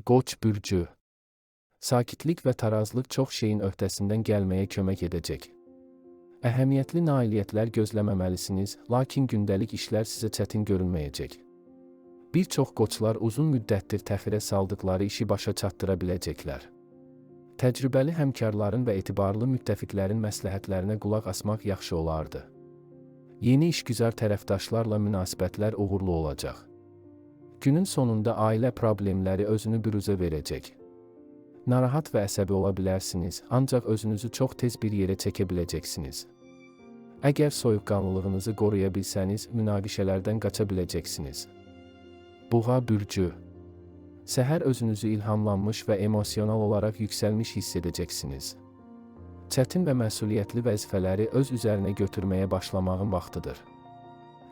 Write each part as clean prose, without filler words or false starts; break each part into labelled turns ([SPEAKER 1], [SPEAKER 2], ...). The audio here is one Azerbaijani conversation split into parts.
[SPEAKER 1] Qoç bürcü. Sakitlik və tarazlıq çox şeyin öhdəsindən gəlməyə kömək edəcək. Əhəmiyyətli nailiyyətlər gözləməməlisiniz, lakin gündəlik işlər sizə çətin görünməyəcək. Bir çox qoçlar uzun müddətdir təxirə saldıqları işi başa çatdıra biləcəklər. Təcrübəli həmkarların və etibarlı müttəfiqlərin məsləhətlərinə qulaq asmaq yaxşı olardı. Yeni işgüzar tərəfdaşlarla münasibətlər uğurlu olacaq. Günün sonunda ailə problemləri özünü büruzə verəcək. Narahat və əsəbi ola bilərsiniz, ancaq özünüzü çox tez bir yerə çəkə biləcəksiniz. Əgər soyuqqanlılığınızı qoruya bilsəniz, münaqişələrdən qaça biləcəksiniz. Buğa bürcü. Səhər özünüzü ilhamlanmış və emosional olaraq yüksəlmiş hiss edəcəksiniz. Çətin və məsuliyyətli vəzifələri öz üzərinə götürməyə başlamağın vaxtıdır.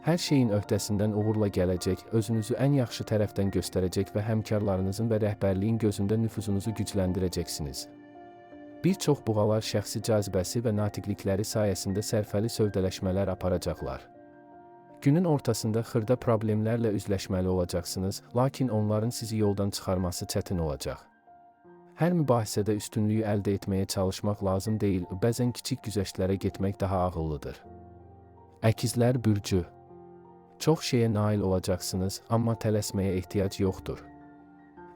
[SPEAKER 1] Hər şeyin öhdəsindən uğurla gələcək, özünüzü ən yaxşı tərəfdən göstərəcək və həmkarlarınızın və rəhbərliyin gözündə nüfuzunuzu gücləndirəcəksiniz. Bir çox buğalar şəxsi cazibəsi və natiqlikləri sayəsində sərfəli sövdələşmələr aparacaqlar. Günün ortasında xırda problemlərlə üzləşməli olacaqsınız, lakin onların sizi yoldan çıxarması çətin olacaq. Hər mübahisədə üstünlüyü əldə etməyə çalışmaq lazım deyil, bəzən kiçik güzəştlərə getmək daha ağıllıdır. Əkizlər bürcü. Çox şeyə nail olacaqsınız, amma tələsməyə ehtiyac yoxdur.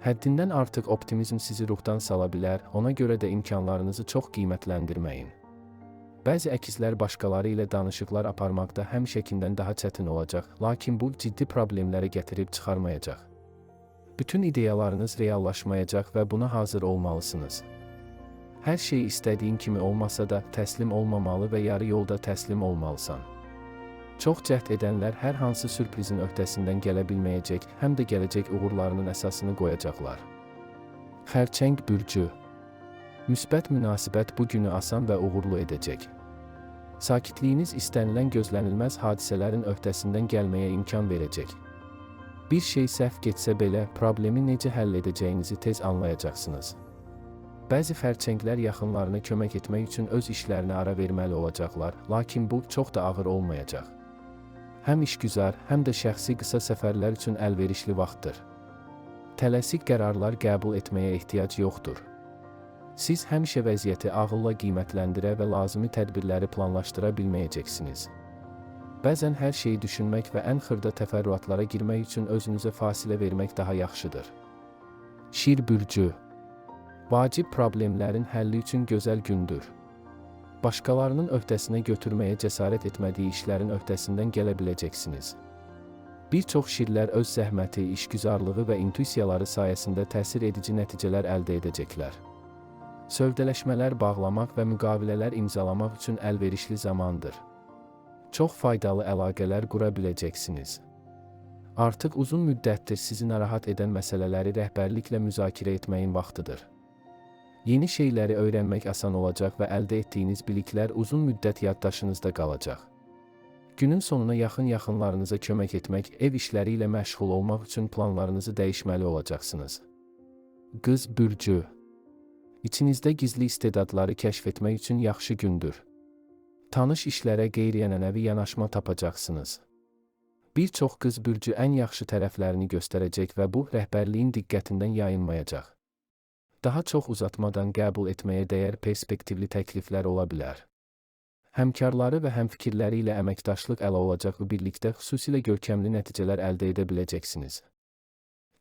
[SPEAKER 1] Həddindən artıq optimizm sizi ruhdan sala bilər, ona görə də imkanlarınızı çox qiymətləndirməyin. Bəzi əkizlər başqaları ilə danışıqlar aparmaqda həmişəkindən daha çətin olacaq, lakin bu ciddi problemlərə gətirib çıxarmayacaq. Bütün ideyalarınız reallaşmayacaq və buna hazır olmalısınız. Hər şey istədiyin kimi olmasa da təslim olmamalı və yarı yolda təslim olmalısan. Çox cəhd edənlər hər hansı sürprizin öhdəsindən gələ bilməyəcək, həm də gələcək uğurlarının əsasını qoyacaqlar. Xərçəng bürcü. Müsbət münasibət bu günü asan və uğurlu edəcək. Sakitliyiniz istənilən gözlənilməz hadisələrin öhdəsindən gəlməyə imkan verəcək. Bir şey səhv getsə belə, problemi necə həll edəcəyinizi tez anlayacaqsınız. Bəzi xərçənglər yaxınlarına kömək etmək üçün öz işlərinə ara verməli olacaqlar, lakin bu çox da ağır olmayacaq. Həm işgüzar, həm də şəxsi qısa səfərlər üçün əlverişli vaxtdır. Tələsik qərarlar qəbul etməyə ehtiyac yoxdur. Siz həmişə vəziyyəti ağılla qiymətləndirə və lazımi tədbirləri planlaşdıra bilməyəcəksiniz. Bəzən hər şeyi düşünmək və ən xırda təfərrüatlara girmək üçün özünüzə fasilə vermək daha yaxşıdır. Şir bürcü. Vacib problemlərin həlli üçün gözəl gündür. Başqalarının öhdəsinə götürməyə cəsarət etmədiyi işlərin öhdəsindən gələ biləcəksiniz. Bir çox şirlər öz zəhməti, işgüzarlığı və intuisiyaları sayəsində təsir edici nəticələr əldə edəcəklər. Sövdələşmələr bağlamaq və müqavilələr imzalamaq üçün əlverişli zamandır. Çox faydalı əlaqələr qura biləcəksiniz. Artıq uzun müddətdir sizi narahat edən məsələləri rəhbərliklə müzakirə etməyin vaxtıdır. Yeni şeyləri öyrənmək asan olacaq və əldə etdiyiniz biliklər uzun müddət yaddaşınızda qalacaq. Günün sonuna yaxın yaxınlarınıza kömək etmək, ev işləri ilə məşğul olmaq üçün planlarınızı dəyişməli olacaqsınız. Qız bürcü. İçinizdə gizli istedadları kəşf etmək üçün yaxşı gündür. Tanış işlərə qeyri-ənənəvi yanaşma tapacaqsınız. Bir çox qız bürcü ən yaxşı tərəflərini göstərəcək və bu rəhbərliyin diqqətindən yayınmayacaq. Daha çox uzatmadan qəbul etməyə dəyər perspektivli təkliflər ola bilər. Həmkarları və həmfikirləri ilə əməkdaşlıq əla olacaq və birlikdə xüsusilə görkəmli nəticələr əldə edə biləcəksiniz.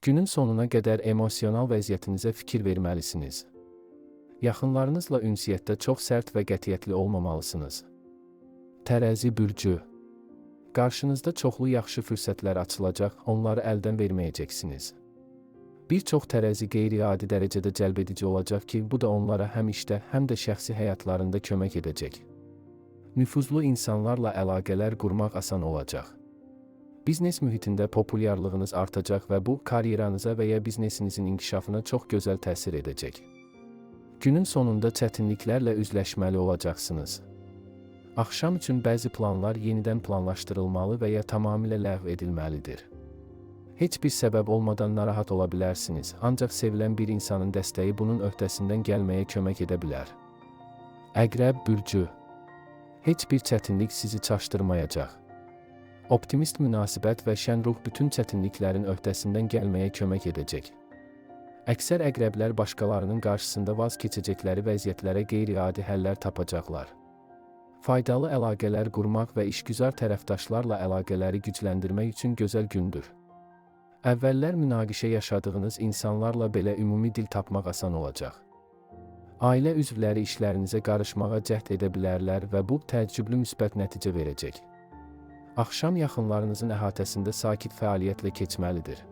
[SPEAKER 1] Günün sonuna qədər emosional vəziyyətinizə fikir verməlisiniz. Yaxınlarınızla ünsiyyətdə çox sərt və qətiyyətli olmamalısınız. Tərəzi bürcü. Qarşınızda çoxlu yaxşı fürsətlər açılacaq, onları əldən verməyəcəksiniz. Bir çox tərəzi qeyri-adi dərəcədə cəlbedici olacaq ki, bu da onlara həm işdə, həm də şəxsi həyatlarında kömək edəcək. Nüfuzlu insanlarla əlaqələr qurmaq asan olacaq. Biznes mühitində populyarlığınız artacaq və bu, karyeranıza və ya biznesinizin inkişafına çox gözəl təsir edəcək. Günün sonunda çətinliklərlə üzləşməli olacaqsınız. Axşam üçün bəzi planlar yenidən planlaşdırılmalı və ya tamamilə ləğv edilməlidir. Heç bir səbəb olmadan narahat ola bilərsiniz, ancaq sevilən bir insanın dəstəyi bunun öhdəsindən gəlməyə kömək edə bilər. Əqrəb bürcü. Heç bir çətinlik sizi çaşdırmayacaq. Optimist münasibət və şən ruh bütün çətinliklərin öhdəsindən gəlməyə kömək edəcək. Əksər əqrəblər başqalarının qarşısında vaz keçəcəkləri vəziyyətlərə qeyri-adi həllər tapacaqlar. Faydalı əlaqələr qurmaq və işgüzar tərəfdaşlarla əlaqələri gücləndirmək üçün gözəl gündür. Əvvəllər münaqişə yaşadığınız insanlarla belə ümumi dil tapmaq asan olacaq. Ailə üzvləri işlərinizə qarışmağa cəhd edə bilərlər və bu təəccüblü müsbət nəticə verəcək. Axşam yaxınlarınızın əhatəsində sakit fəaliyyətlə keçməlidir.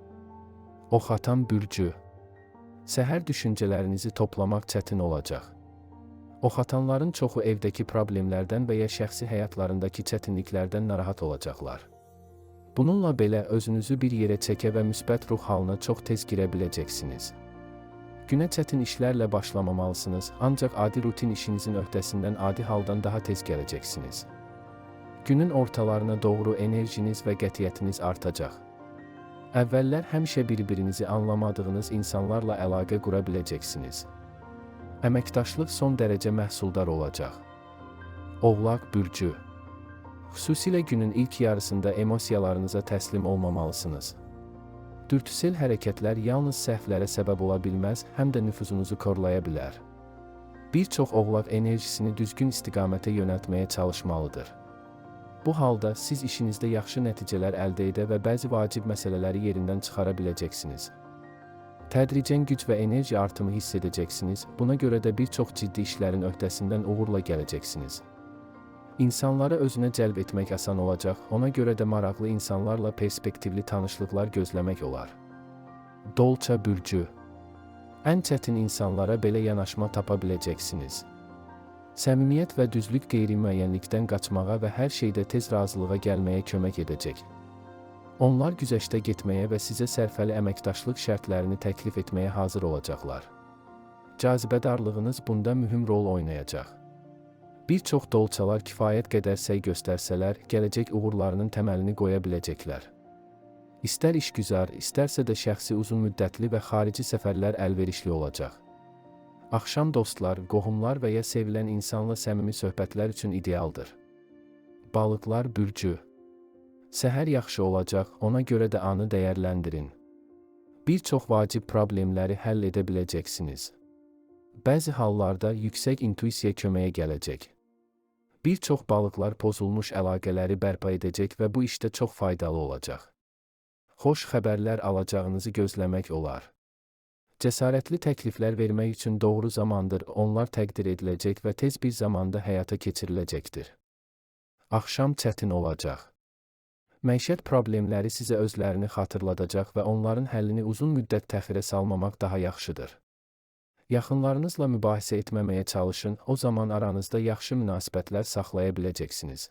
[SPEAKER 1] Oxatan bürcü. Səhər düşüncələrinizi toplamaq çətin olacaq. Oxatanların çoxu evdəki problemlərdən və ya şəxsi həyatlarındakı çətinliklərdən narahat olacaqlar. Bununla belə özünüzü bir yerə çəkə və müsbət ruh halına çox tez girə biləcəksiniz. Günə çətin işlərlə başlamamalısınız, ancaq adi rutin işinizin öhdəsindən adi haldan daha tez gələcəksiniz. Günün ortalarına doğru enerjiniz və qətiyyətiniz artacaq. Əvvəllər həmişə bir-birinizi anlamadığınız insanlarla əlaqə qura biləcəksiniz. Əməkdaşlıq son dərəcə məhsuldar olacaq. Oğlaq bürcü. Xüsusilə günün ilk yarısında emosiyalarınıza təslim olmamalısınız. Dürtüsel hərəkətlər yalnız səhvlərə səbəb ola bilməz, həm də nüfuzunuzu korlaya bilər. Bir çox oğlaq enerjisini düzgün istiqamətə yönəltməyə çalışmalıdır. Bu halda siz işinizdə yaxşı nəticələr əldə edə və bəzi vacib məsələləri yerindən çıxara biləcəksiniz. Tədricən güc və enerji artımı hiss edəcəksiniz, buna görə də bir çox ciddi işlərin öhdəsindən uğurla gələcəksiniz. İnsanları özünə cəlb etmək asan olacaq, ona görə də maraqlı insanlarla perspektivli tanışlıqlar gözləmək olar. Dolça bürcü. Ən çətin insanlara belə yanaşma tapa biləcəksiniz. Səmimiyyət və düzlük qeyri-müəyyənlikdən qaçmağa və hər şeydə tez razılığa gəlməyə kömək edəcək. Onlar güzəştə getməyə və sizə sərfəli əməkdaşlıq şərtlərini təklif etməyə hazır olacaqlar. Cazibədarlığınız bunda mühüm rol oynayacaq. Bir çox dolçalar kifayət qədər səy göstərsələr, gələcək uğurlarının təməlini qoya biləcəklər. İstər işgüzar, istərsə də şəxsi uzun müddətli və xarici səfərlər əlverişli olacaq. Axşam dostlar, qohumlar və ya sevilən insanla səmimi söhbətlər üçün idealdır. Balıqlar bürcü. Səhər yaxşı olacaq, ona görə də anı dəyərləndirin. Bir çox vacib problemləri həll edə biləcəksiniz. Bəzi hallarda yüksək intuisiya köməyə gələcək. Bir çox balıqlar pozulmuş əlaqələri bərpa edəcək və bu işdə çox faydalı olacaq. Xoş xəbərlər alacağınızı gözləmək olar. Cəsarətli təkliflər vermək üçün doğru zamandır, onlar təqdir ediləcək və tez bir zamanda həyata keçiriləcəkdir. Axşam çətin olacaq. Məişət problemləri sizə özlərini xatırladacaq və onların həllini uzun müddət təxirə salmamaq daha yaxşıdır. Yaxınlarınızla mübahisə etməməyə çalışın, o zaman aranızda yaxşı münasibətlər saxlaya biləcəksiniz.